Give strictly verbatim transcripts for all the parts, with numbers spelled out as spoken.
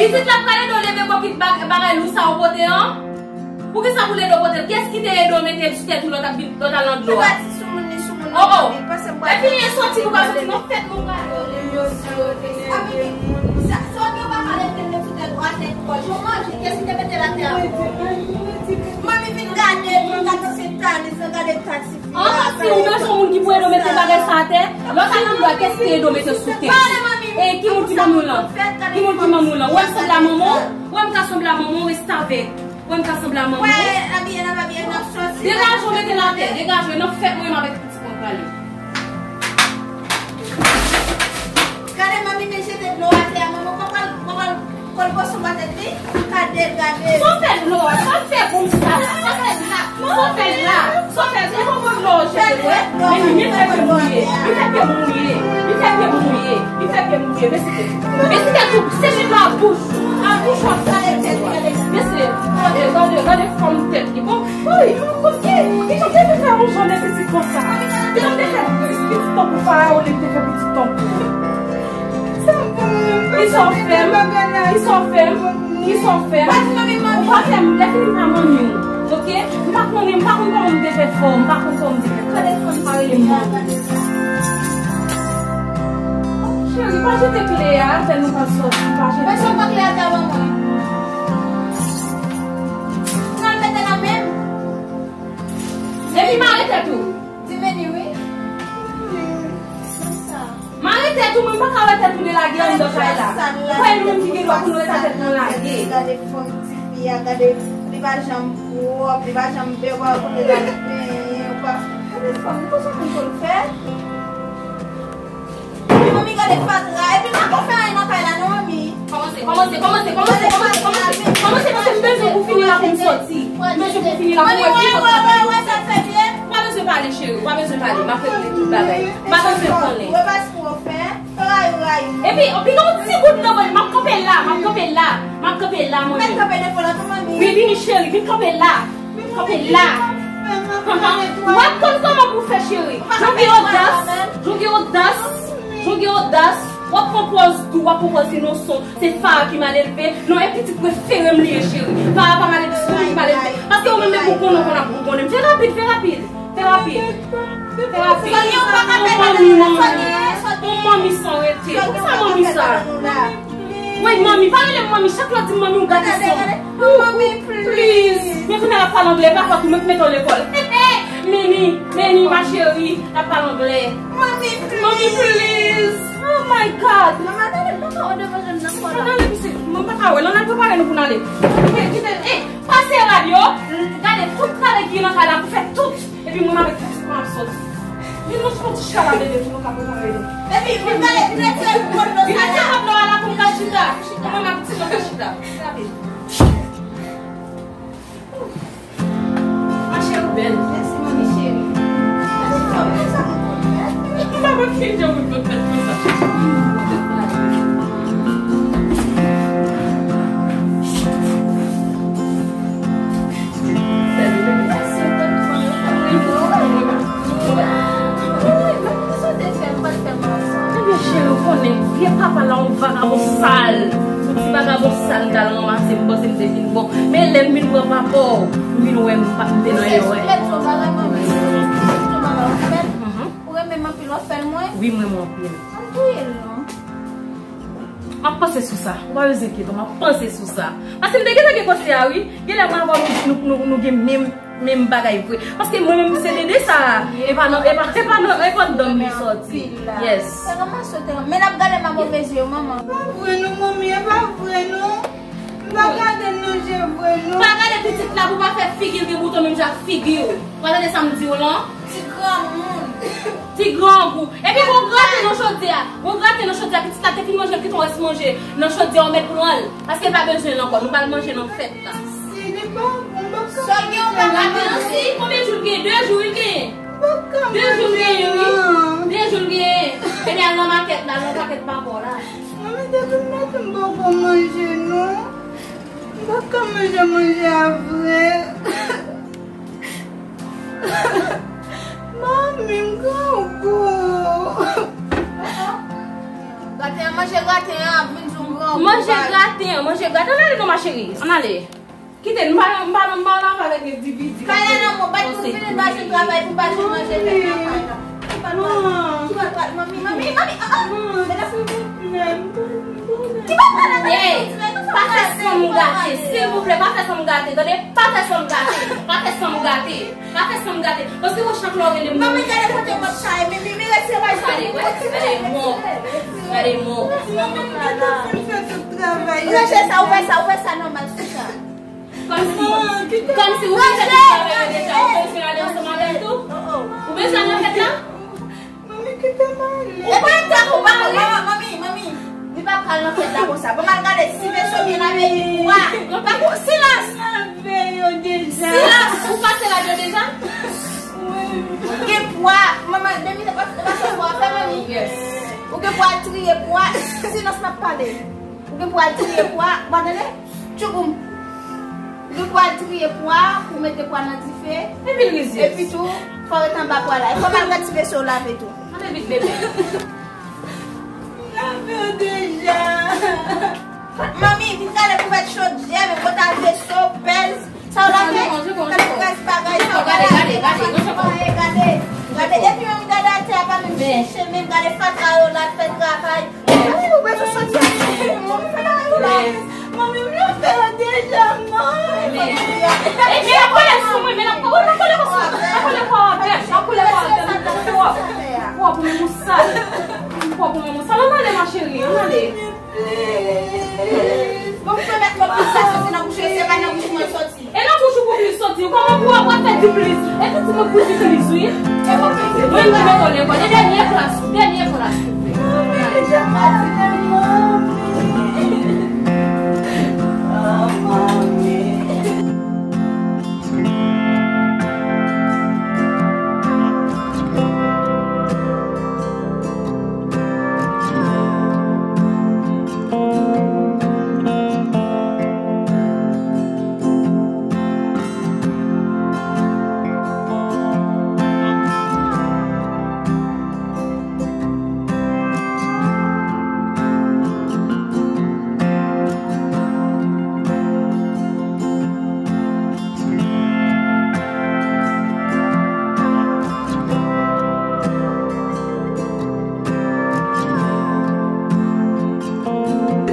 Pitit la prale do leve bokit bag- bagay lou sa ou pote an? Poukisa pou l ede w pote l? Kiyès ki te ede w mete l sou tèt ou lè w t ap vin- lè w t al nan dlo a? Se pa ti soumoun li soumoun non, manmi. Pase m pral. Epi e soti pou ka soti nan fèt nou prale. Sa, sa w gen pa pale tèt sou tèt ou atè kòj. Ou manje, kiyès ki te mete l atè a? Manmi vin gade, vin gade se talis, vin gade taksi. An, si ou bezwen moun ki pou ede w mete bagay sa atè, lè w t al nan dlo a, kiyès ki te ede w mete l sou tèt? E ki moun ki manmi w lan? Ki moun ki manmi w lan? Ou wè m sanble a manman w? Ou wè m ka sanble a manman w? Restavèk. Wè m ka sanble a manman w? Degaje w, mete l atè. Degaje w, nan fèt mwen menm avèk pitit mwen prale. Gade manmi, men jete dlo atè a, manman, kòl, kòl, kòl bosou pa tèt li. Gade, gade. Sa w fè dlo a? Sa w fè konsa? Sa w fè la? Sa w fè la? Sa w fè, se konprann dlo a jete, wè. Men li, li fè pye mouye. Li fè pye mouye. Li fè pye mouye. Li fè pye mouye. Men se te, men se te tou, se jete dlo a bouch. A bouch w ap sa jete dlo a. Men se, gade, gade, gade fòm tèt li. Bon, Wi, ok. Kijan w te fè fè yon jan de pitit konsa? Kijan w te fè pitit tankou Farawon li te fè pitit tankou? Kisa w fè m? Kisa w fè m? Kisa w fè m? Ou pa fè m, lè fini m pa manmi w, ok? M pa konnen, m pa konn kòman m te fè fè w, m pa konn kòman m te fè fè w. Pa rele m manmi. Cheri, pa jete kle a, atè nou pa sòti, pa jete. Mwen sot pa kle atè ban mwen. Nan mete nan men m. Epi mare tèt ou. Di vini wi. Mare tèt ou, mwen pa ka wè tèt ou delage anndan kay la. Ou kwè nou menm ki gen dwa pou nou ret a tèt nou lage? Gade fòm tifi a, gade li pa janm pwòp, li pa janm bèl, ou pa wè kote l al penyen, ou pa. Gade fòm, kòman moun konn fè? Manmi, gade fatra. Epi m pa konn fè anyen nan kay la non, manmi. Kòmanse, kòmanse, kòmanse, kòmanse, kòmanse, kòmanse, kòmanse, paske m bezwen pou fini la pou m soti. M bezwen pou fini la pou m wè ki fòt la. Ou pa bezwen pale, cheri, ou pa bezwen pale. M ap regle tout bagay. M pa bezwen konnen. Epi, epi yon ti gout nan mwen, m ap kanpe la, m ap kanpe la, m ap kanpe la, mwen menm. Wi, vini, cheri, vin kanpe la. Kanpe la. W ap konn kòman pou w fè, cheri. Jan w gen odas, jan w gen odas, jan w gen odas. W ap pran pòz dou, w ap pran pòz inosan. Se Fara ki mal elve. Non, e pitit prefere m li ye, cheri. Fara pa mal elve, se ou ki mal elve. Paske ou menm, menm ou konnen, ou konn ap gougonnen m. Fè rapid, fè rapid. Fè rapid. Fè rapid. Yon manmi, yon manmi san rete. Poukisa manmi sa? Wi, manmi, pa rele m manmi. Chak lè w di m manmi, ou gate san. Manmi, please. Men kounye a l ap pale anglè, pa fòt ou met, met w lekòl. Meni, Meni, ma chérie, l ap pale anglè. Manmi, please. Oh my God. Manman, tande, m pa ka wè devan je m nan kò la. Tande, pitit, mwen pa ka wè. Lona, prepare nou pou n ale. Kite, kite, eh, pase rad yo. Gade tout travay ki gen nan kay la pou fè tout. Epi mwen avèk pitit mwen ap sòti. Vin nou fè yon ti chala bebe pou nou ka prepare nou. Epi vin gade trete pou kòd dlo sa la. Vin trete kòd dlo a la pou m ka chita. Mwen ak pitit mwen ka chita. Rapid. Ma chérie, ou bèl. Mèsi, manmi cheri. Mwen pa konn ki jan pou m fè konsa. Ebyen, cheri, ou konnen, vye papa la, yon vagabon sal. Yon ti vagabon sal, m t al ranmase, m panse m te fin bon. Men lè m vin pran papa w, m vin wè m pa, m te nan erè. Ou renmen m anpil, w ap fè l mwen? Wi, m renmen w anpil. Ann touye l non. M ap panse sou sa. Ou pa bezwen enkyete w, m ap panse sou sa. Paske m te gentan gen kote a, wi. Genlè mwen avè w nou, nou, nou, nou gen menm, menm bagay vre. Paske mwen menm se Dede sa. E pa nan, e pa, e pa nan, e pa anndan m li sòti. Yes. Sa ranmase w te ranmase. Men l ap gade m a move zye, manman. Pa vre non, manmi, e pa vre non. M pa gade l nan je vre non. Pa gade pitit la pou pa fè figi l gen bouton menm jan ak figi w. Ou pa tande sa m di w lan? Ti granmoun. Ti grangou. Epi gon graten nan chodyè a. Gon graten nan chodyè a. Pitit la te fin manje, l kite yon rès manje nan chodyè a, ou mèt pran l. Paske l pa bezwen l ankò. Nou pral manje nan fèt la. Si, li pa bon, m pa ka manje. Sa gen yon pa ka manje. Si, konbyen jou l gen? De jou l gen. M pa ka manje. De jou l gen, wi. De jou l gen. Ebyen, al nan makèt la, al nan pakèt papa w la. Manmi, depi maten m poko manje non. M pa ka manje manje a vre. Manmi, m grangou. Graten an, manje graten an, ap vin di w grangou. Manje graten, manje graten. Ann ale non, ma chérie. Ann ale. Kite, m pa nan, m pa nan, m pa nan afè avèk endividi k ap fè. Kay la nan mwen, bat pou vini, m pa jwenn travay, pou m pa jwenn manje fèt nan kay la. Ki pral pral, manmi, manmi, manmi, ah, ah. Medam. Ki pral pral la, hey, pa fè sanm gate, silvouplè, pa fè sanm gate, tande? Pa fè sanm gate, pa fè sanm gate. Pa fè sanm gate. Paske wè chak lè w rele m. Manmi, gade kote m ap chaye. Mi, mi, mi, retire bagay sa. Gade, gade, gade, mò. Gade, mò. Manmi, m gentan fin fè tout travay. Ranje sa, ouvè sa, ouvè sa nòmal, sou sa. Kòmsi, kòmsi ou bezwen fè travay yo deja, ou bezwen ale ansanm avè l tou? Ou bezwen al nan fèt la? Manmi, kite m ale. E pa yon tankou, pa, manmi, manmi, manmi. Li pa pral nan fèt la konsa. Bon, m al gade si veso byen lave, li pwa. Tankou, silans. Lave yo deja. Silans, ou pase lave yo deja? Wi. Ou gen pwa. Manman, de minit, pa, pa fè pwa, fè manmi. Yes. Ou gen pwa al triye pwa. Silans, n ap pale. Ou gen pwa al triye pwa. Ou pa tande? Tchougoum. Li pral triye pwa pou mete pwa nan dife. Epi l rizye. Epi tou, fò w ret anba pwa la. E fò w al gad ti veso w lave tou. Ann evit bebe. M lave w deja. Manmi, vin gade kouvèt chodyè, men pòtav veso, pèz. Sa w lave? Gade pèz bagay, sa w gade, gade, gade, gade, gade. Gade, epi manmi gade atè a, pa menm chèche, menm gade fatra yo la, fè travay. Ou bezwen soti a. Manmi, fè bagay ou la. Manmi, m lave w deja, manmi. Ebyen, kole sou mwen, men n ap kole, n ap kole konsa. N ap kole kò avè m, n ap kole kò avè m. Ou twòp. Ou twòp, ou menm ou sal. Ou twòp, ou menm ou sal. Ann ale, ma chérie, ann ale. Bon, m fè mèt mwen plis sa soti nan bouch ou, se pa nan bouch mwen soti. E nan bouch ou pou plis soti. Kòman pou w ap fè di plis? E piti mwen pou di plis, wi. E pou plis. Mwen, mwen, mwen konnen, konnen. Dènye plas, dènye plas. Mami, deja pati de mami. Oh, mami.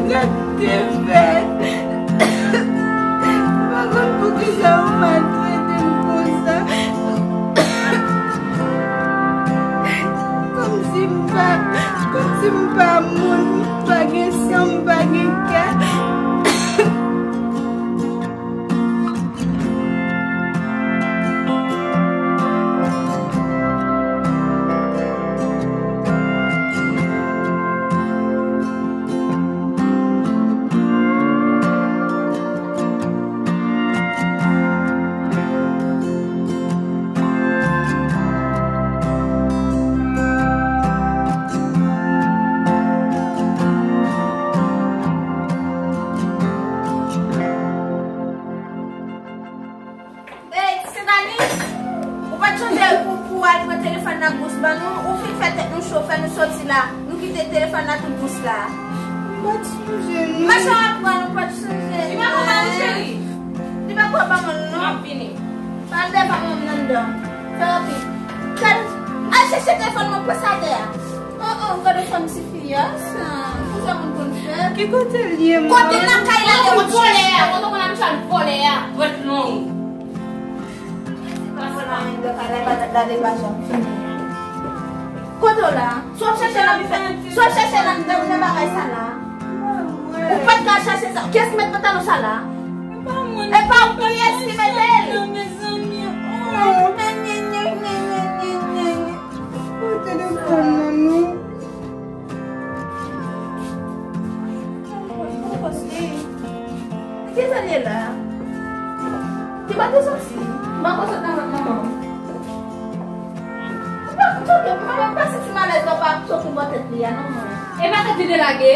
Gad te fè. M pa konn poukisa ou maltrete m konsa. Kòmsi m pa, kòmsi m pa moun, m pa gen san, m pa gen kè. Ey, Sentani, ou pa t chonje pou, pou al pran telefòn nan bous ban nou? Ou fin fè tèt nou cho, fè nou soti la. Nou kite telefòn nan tout bous la. M pa t sonje, non. Machan ap pran, ou pa t sonje. Li pa konn ba nou, cheri. Li pa konn ba mwen, non. M ap vini. Pale pa mwen nan dan. Fè rapid. Kal, al chèche telefòn mwen, pran sa atè a. Oh, oh, gade fanm tifi a, sa. Pou sa moun konn fè. Ki kote l ye, mwen? Kote l nan kay la, kote vòlè a, kote konn abitye al vòlè a, dwèt long. Kote w la? Si w ap chèche nan bifè, si w ap chèche nan, nan, nan bagay sa la. Ou pa t ka chache sa. Kiyès ki met pantalon sa la? E pa ou, kiyès ki mete l? Mezanmi, oh. Ou telefòn nan nou. Ki sa l ye la? Ki pa te soti? M pa konn sot nan vant manman. M pa, m pa, m pa, m pa santi malèz lè w pa sot bò tèt li a, non, mwen. E pa tèt li te lage?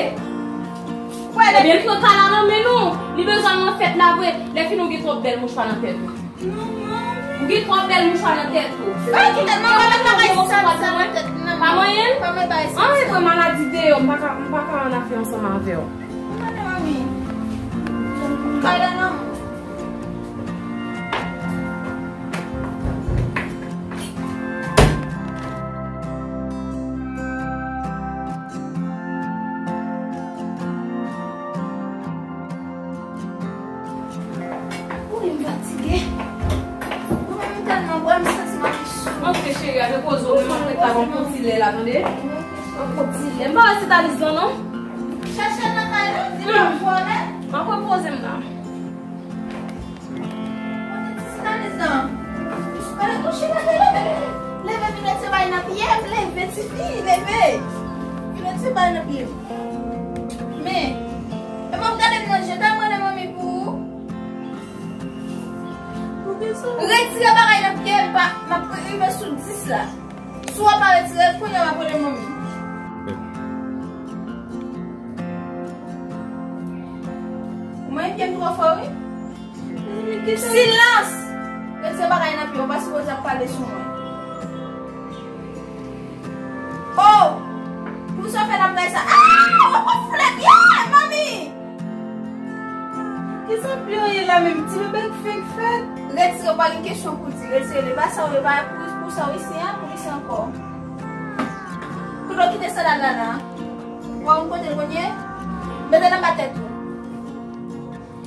Ebyen, li pran kay la nan men nou. Li bezwen al nan fèt la vre. Lè fini, ou gen twòp bèl mouchwa nan tèt ou. Ou gen twòp bèl mouchwa nan tèt ou. Ay, kite l, manman, mete bagay sal sa nan tèt, non. Pa manyen l? Pa mete bagay sal sa. Anyen, pran maladi deyò, m pa ka, m pa ka ann afè ansanm avè w. Kay la non. Wi, m fatige. Mwen menm m tèlman bwè, m santi m anvi sou. Ok, cheri, a repoze w, men m ap ret la yon ti lè la, tande? Yon ti lè. M pa wè Sentaniz lan, non. Chache nan kay la, di m ap vole. M ap repoze m la. Kote ti Sentaniz lan? Kote kouche la, leve, leve, leve, vin retire bagay nan pye m, leve, tifi, leve. Vin retire bagay nan pye m. Men, e pa w gade m nan je, ta m rele manmi pou ou. Retire bagay nan pye m, pa, m ap rive sou dis la. Si w pa retire l, kounye a w ap rele manmi. Ou manyen pye m twò fò, wi. Silans! Retire bagay nan pye w, ou pa sipoze ap pale sou mwen. Oh! Poukisa w fè l ap bay sa? Ah! Ou foule byen, manmi! Kisa pye w ye la menm? Ti bebe k fenk fèt. Retire, w pa gen kesyon pou di. Retire l. E pa sa w ye, pa pou, pou sa w isi a, pou isi ankò. Kote w kite sandal la la? Ou pa konn kote l konn ye? Mete l anba tèt ou.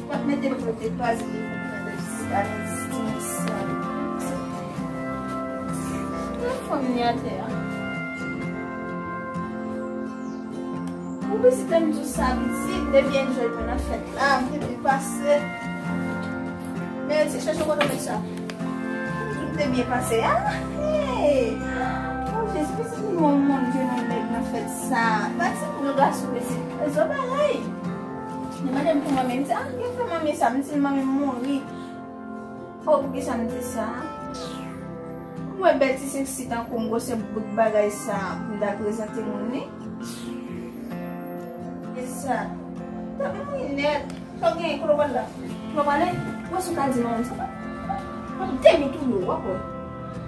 W ap mete m pou te kwaze devan mwen, si ta nan distans. Nan fanmi atè a. Ou pitit, m di w sa, pitit, m te byen enjoy mwen nan fèt la, m te byen pase. Men, ti chèche kote w met sa. M di w m te byen pase a. Hey! Oh, Jezi, pitit, m wè yon moun jwenn yon nèg nan fèt sa. Pa ti moun gason, pitit. E zò bagay. Li mande m pou manmi, m di, ah, gen frè manmi sa, m di l manmi m mouri. Oh, poukisa m di sa? M wè bèl ti seksi tankou m, gwosè bout bagay sa, pou m ta prezante moun li. E sa, ta mouri nèt. Sa w genyen, kote w pral la? Kote w prale? Ou wè si w ka di manman m sa. M te vin touye w, w ap wè.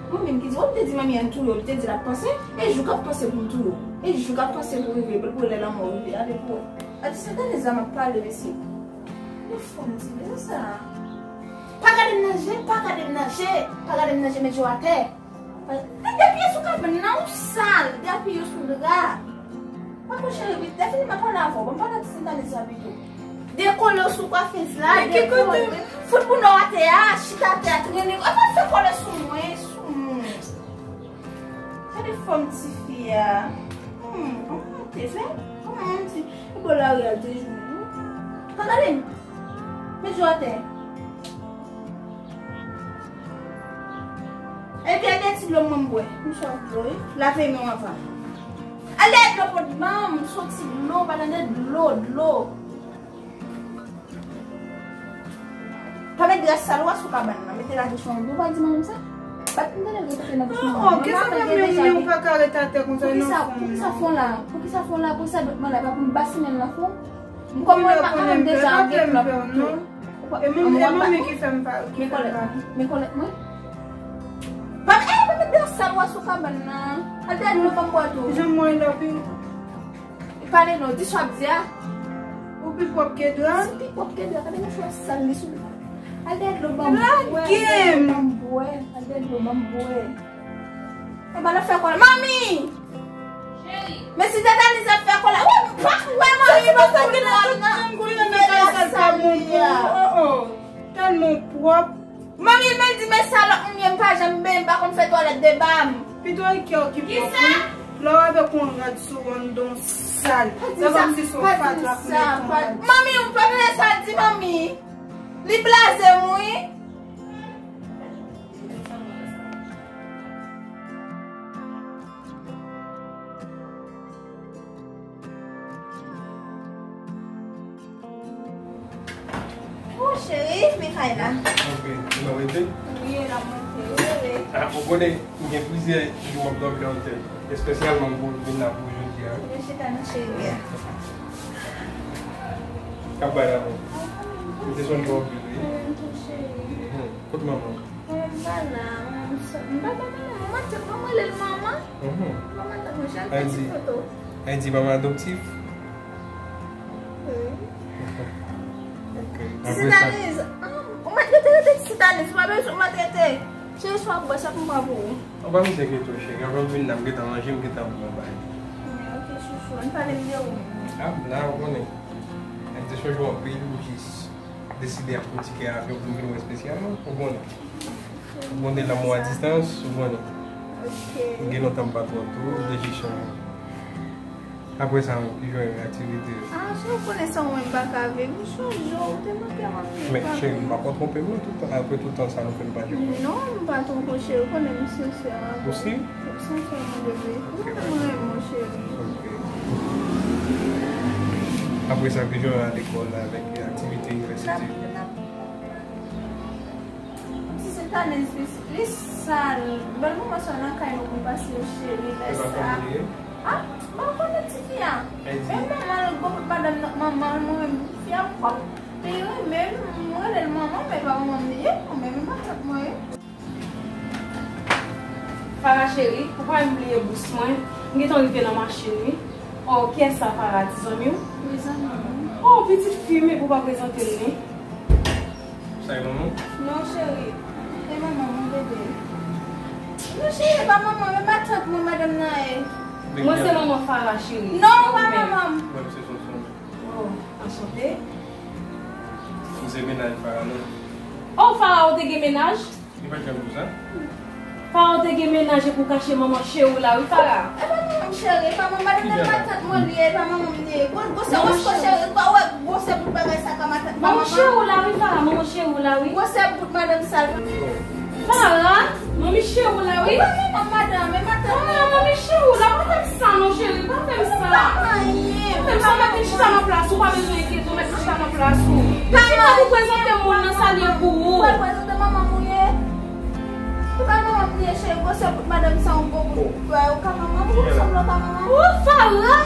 Mwen menm ki di, w te di manmi ann touye w, li te di l ap panse, e jou k ap panse pou m touye w. E jou k ap panse pou rive, pou lè lanmò rive, ale pou wè. A di sa, gade zam ap pale, mesye. Yon fanm di, men sa. Pa gade m nan je, pa gade m nan je, pa gade m nan je, met je w atè. Pa, e depi sou kabann nan, ou sal, depi yo sou dra. Pa kou cheri, pi, defini m ap pale avè w, ban m pale ak ti Sentaniz la pito. Dekole w sou kwafèz la, dekole. Fout moun nan atè a, chita atè a, trennen. Apa fè kole sou mwen, sou mwen. Gade fòm tifi a. Hmm, kòman te fè? Kòman ti, e bò lari a te jwenn? Pa gade m. Met je w atè. Epi al dèyè ti dlo m ban m bwè. M swaf dlo, wi. Lave men w anvan. Al dèyè dlo pot ban m, soti dlo, pa tande dlo, dlo. Pa met dra sal ou a sou kabann nan, mete l atè sou yon dlo, pa di manmi m sa. Bat m tande l rete nan bouch manmi m. Oh, kisa fè menm men w pa ka ret atè konsa non fanm nan? Poukisa fon la? Poukisa fon la? Poukisa dòt mwen la? Pa pou m basinen l nan fon? M kòm mwen pa ka menm deja gen plòp tou. E manmi, e manmi ki fè m pa, ki fè m pa. Men kòlèt mwen. Pa, eh, pa met dra sal ou a sou kabann nan. Al dèyè dlo ban m bwè tou. Jan mwen la pi. Pale non, di sa w ap di a. Ou pi pwòp ke dra? Si pi pwòp ke dra, gade mouchwa sal li sou li. Al dèyè dlo ban m bwè, al dèyè dlo ban m bwè, al dèyè dlo ban m bwè. E ba l ap fè kòlè. Manmi! Cheri! Men si Sentaniz ap fè kòlè. Wè, pa, wè, manmi, pa fè kòlè nan. Tèlman pwòp. Manmi, men di men salòp m ye, m pa janm benyen, m pa konn fè twalèt de ba m. Pito e kè w ki pwòp, wi. Lè w avèk yon rad sou w, anndan w sal. Se kòmsi se yon fatra pou mete yon rad. Manmi, ou pa fè sa, di manmi. Li blaze m, wi. Oh, cheri, men kay la. Ok, ou nan rete? Wi, la mwen te rete. Ah, ou konnen, m gen plizyè jou m ap dòmi nan otèl, espesyalman pou vin la pou jodi a. Mwen chita nan cheri a. K ap bay la, non? M te sonje w anpil, wi. Mwen tou, cheri. Hmm, kot manman? Mwen pa la, mwen, m pa la, mwen, mwen, mwen rele l manman. Mhm. Manman, tankou jan ti foto. Andy, manman adoptif? Wi. Ti Sitaniz, ou mèt rete, rete, Ti Sitaniz, ou pa bezwen maltrete. Cheri, sa w ap bwè, sa pou m pran pou ou. Ou pa bezwen enkyete w, cheri. Anvan m vin la, m gentan manje, m gentan bwè yon bagay. Ok, chouchou, ann pale m de ou menm. Ah, la, ou konnen. Ak de chonje w anpil, m jis deside ap pran ti kè avè w pou m vin wè espesyalman, ou konnen. Ou konnen lanmou a distans, ou konnen. Ok. Gen lontan m pa t wè w tou, de jis chanje. Apre sa, ki jan aktivite yo? Ah, si w konnen sa, mwen m pa ka viv. M chonje w, ou te manke m anpil. Men, cheri, m pa konn twonpe m non, tout tan, apre tout tan sa nou fè m pa jwenn ou. Non, m pa twonpe w, cheri, ou konnen m sensè avè w. Ou si? M sensè, mon bebe. Ou konnen mwen renmen w, cheri. Ok. Apre sa, ki jan lekòl la avèk aktivite inivèsite? N ap, n ap Ti Sitaniz, li, li sal. Bèl moman sa nan kay nou pou pase yo, cheri, lè sa. Ah, mwen konnen ti fi a. Men manman l, gwo bout madanm nan, manman l, mwen menm, fi a m kòm li renmen, mwen rele l manman, men pa manman m li ye, mwen menm, e matant mwen ye. Farah cheri, ou pa menm bliye bous mwen. M gentan rive nan machin, wi. Oh, kiyès sa, Farah? Ti zanmi w? Wi, zanmi m. Oh, pitit fi, men pou w pa prezante l, wi. Sa e manman w? Non, cheri. E manman m, wi, bebe. Non, cheri, e pa manman m, e matant mwen, madanm nan ye. Mwen se manman Farah, cheri. Non, ou pa manman m. Mwen, se Sonson. Oh, anchante. M se mennaj Farah, non. Oh, Farah, ou te gen mennaj? Li pa t janm di w sa? Farah, ou te gen mennaj epi w kache manman cheri w la, wi, Farah. E pa manman m cheri, e pa manman, madanm nan matant mwen li ye, e pa manman m li ye. Gwo, gwosè, gwosè cheri, ou pa wè gwosè bout bagay sa ka matant manman cheri w la, wi, Farah, manman cheri w la, wi. Gwosè bout madanm sa. Farah, manmi cheri w la, wi. Ou pa manman m, madanm, e matant mwen. Farah, manmi cheri w la, pa fè m sa non, cheri, pa fè m sa. Pa fè m sa, mèt vin chita nan plas ou, pa bezwen enkyete w, mèt vin chita nan plas ou. Chita pou prezante moun nan sa l ye pou ou. Ou pral prezante manman m ou ye? Ou pa manman m li ye, cheri, gwosè bout madanm sa, yon gwo bout bwa, ou ka manman m, ou sanble w ka manman m. Oh, Farah!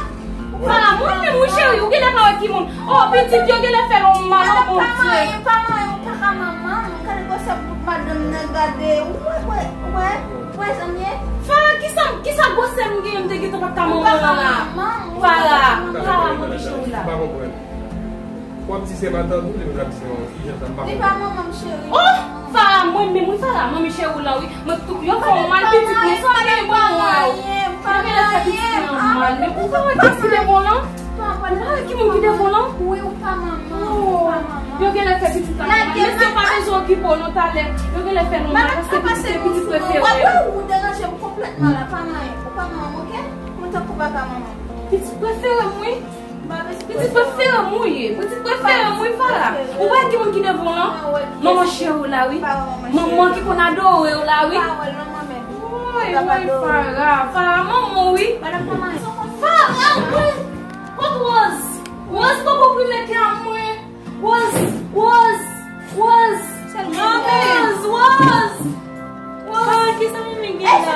Farah, mwen menm, wi, cheri, ou genlè pa wè ki moun. Oh, pitit, yo genlè fè l yon mal, oh, Bondye. Pa manyen, pa manyen, ou pa ka manman m. Gade gwosè bout madanm nan, gade. Ou wè, wè, wè, wè, zanmi. Farah, kisa, kisa gwosè m genyen, m te gentan pa t ka manman w la. Farah, Farah, mwen cheri w la. W ap di se matant ou, li menm l ap di se manman. Ki jan sa, m pa konprann. Li pa manman m, cheri. Oh! Farah, mwen menm, wi, Farah, manmi cheri w la, wi. Mwen tou, yo fè w mal, pitit mwen, sa w genyen pou mwen, oh. Yo genlè fè pitit mwen mal, men ou pa wè kiyès ki devan w lan? Ou pa wè ki moun ki devan w lan? Wi, ou pa manman, ou pa manman. Yo genlè fè pitit la mal, men si yo pa bezwen okipe w non talè, yo genlè fè nou mal, paske pitit se pitit prefere w. Ou deranje m konplètman la, pa manyen, ou pa manman m, oke? Mwen tankou baka manman. Pitit prefere m, wi. Pitit prefere m ou ye. Pitit prefere m wi, Farah. Ou pa wè ki moun ki devan w lan? Manman cheri w la, wi. Manman ki konn adore w la, wi. Woy, woy, Farah. Farah, manman w, wi. Farah, mwen. Kot Rose? Rose poko ouvri men kè a mwen. Rose, Rose, Rose. Rose, Rose. Rose, kisa manmi gen la?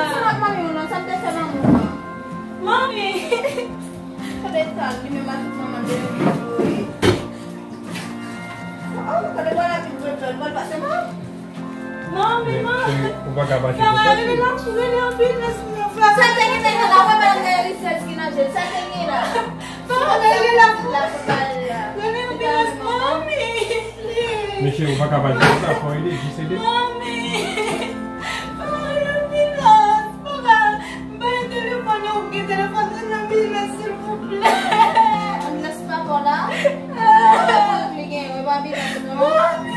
Manmi. Tande sa, li menm ak tout manman de yo vin vre. Oh, tande bwè la vin vre, bwè l pase mal. Manmi, manmi. Cheri, ou pa ka mache konsa. Sa te gen la, wè madanm nan Elisèz ki nan je l. Sa te gen la. Manmi, manmi. Mesye, ou pa ka mache konsa, fò ede, jis ede. Manmi. Manmi, anbilans. Papa, m pa gen telefòn, ou gen telefòn, ann anbilans, silvouplè. Anbilans pa bò la. Li gen, wi, pa anbilans, non. Manmi.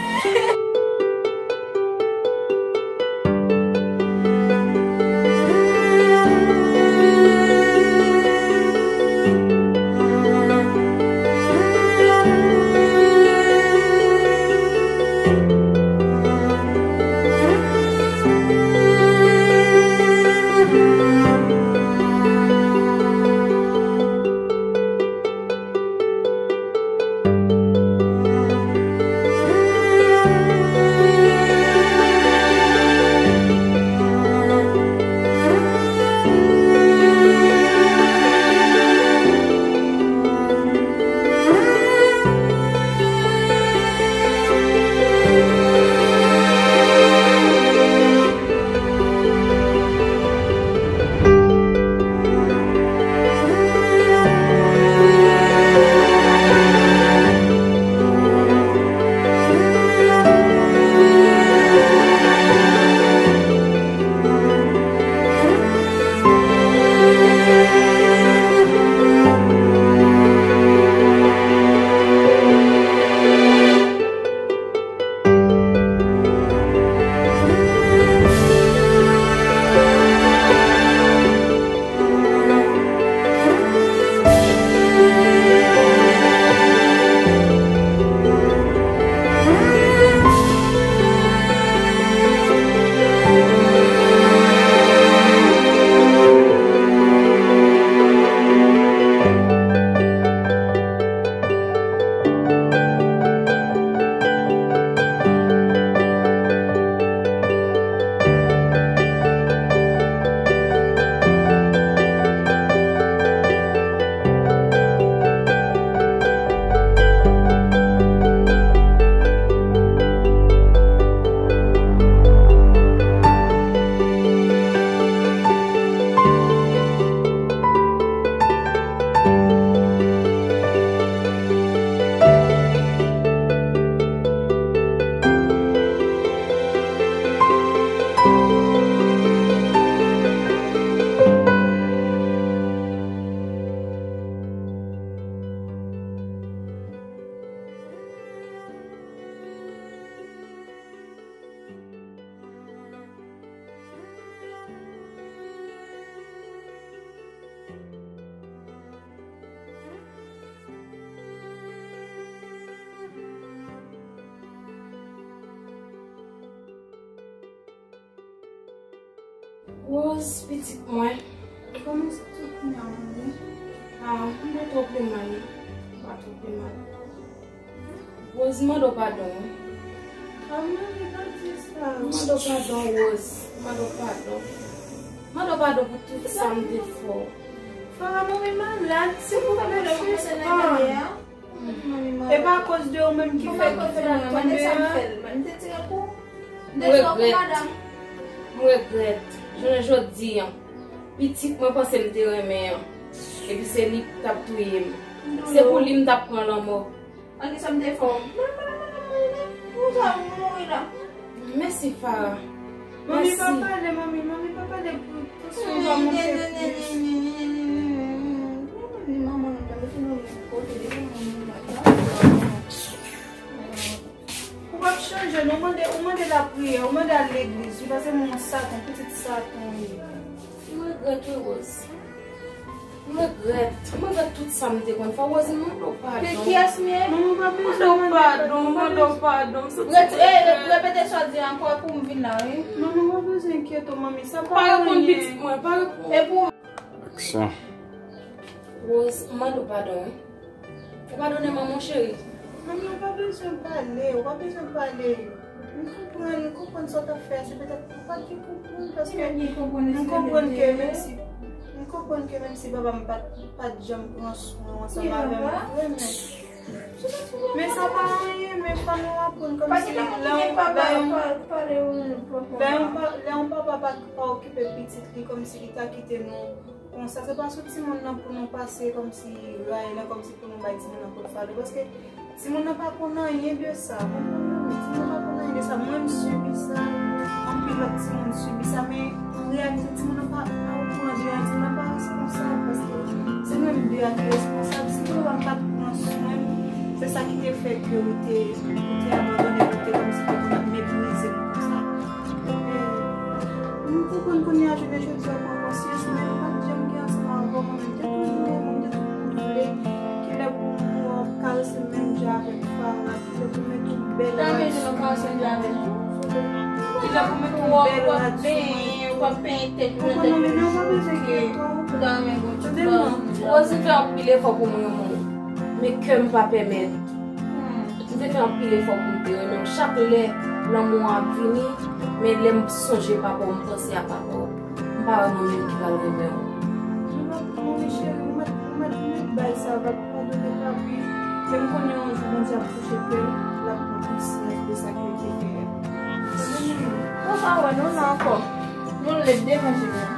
Rose, pitit mwen. Kòman se tout moun an, manmi? Ah, m pa twò pi mal. M pa twò pi mal. Rose, m mande w padon wi. Ah, manmi, pa di sa. M mande w padon, Rose. M mande w padon. M mande w padon pou tout sa m te fè w. Fara, manmi malad. Se pou mwen, manmi, se pa. E pa akoz de ou menm ki fè, ki fè l tonbe a? M regrèt. M regrèt. Jounen jodi a, pitit mwen panse m te renmen an. Epi se li k t ap touye m. Se pou li m t ap pran lanmò. An ki sa m te fè w? Mèsi, Fara. Manmi, pa pale, manmi, manmi, pa pale pou tansyon pa monte plis. Ou p ap chanje, non, ou mande, ou mande lapriyè, ou mande al legliz, wi, paske m yon satan, pitit satan, wi. M regrèt, wi, Rose. M regrèt. M regrèt tout sa m te konn fè. Rose, m mande w padon. Ke kiyès m ye? Manman pa bezwen mande padon. M mande w padon. M santi m regrèt. Repete sa w di ankò pou m vin la, wi. Manman pa bezwen enkyete w, manmi. Sa pa anyen. Pa reponn pitit mwen. Pa reponn. E pou Aksyon. Rose, m mande w padon, wi. Ou padone m, mon cheri. Manmi, ou pa bezwen pale, ou pa bezwen pale. M konprann, m konprann sa w t ap fè a, se petèt ou pa t gen konprann, paske m konprann ke menm si, m konprann ke menm si papa m pa t, pa t janm pran swen w ansanm avè m vre, men, men sa pa anyen, men fò nou aprann kòmsi lè yon, lè yon pa, lè yon pa, lè yon papa pa, pa okipe pitit li, kòmsi li ta kite nou. Konsa, se pa sou timoun nan pou nou pase kòmsi ray la, kòmsi pou nou bay timoun nan kout fado. Paske timoun nan pa konn anyen de sa. Timoun nan pa konn anyen de sa. Mwen, m sibi sa. Anpil lòt timoun sibi sa. Men an reyalite, timoun nan pa, pa okouran de anyen. Timoun nan pa responsab. Paske se nou menm de a ki responsab. Si papa m pa t pran swen m, se sa ki te fè ke ou te, ou te abandone m, ou te kòmsi te konn ap meprize m konsa. M konprann kounye a, jounen jodi a, pran konsyans, men m pa t janm gen ansanm avè w, mwen menm te toujou renmen w, m te toujou vle, kilè pou m wè w ap karese m menm jan avèk Fara, kilè pou m mete yon bèl rad sou mwen. Kilè pou m mete yon bèl rad sou mwen. Ou konprann, non, men non, ou pa bezwen enkyete w. Tande non. Rose, ou fè anpil efò pou m renmen w, men kè m pa pèmèt. M te fè anpil efò pou m te renmen w. Chak lè lanmou an ap vini, men lè m sonje papa w, m panse a papa w, m pa wè mwen menm ki pral renmen w. Manmi cheri, ou mèt, ou mèt, ou mèt bay sa vag, padone papi. Se m konnen yon jou Bondye ap touche kè l, l ap pran konsyans de sa ke l te fè a. Ou pa wè nou la ankò. Nou lèd devan Jimmy.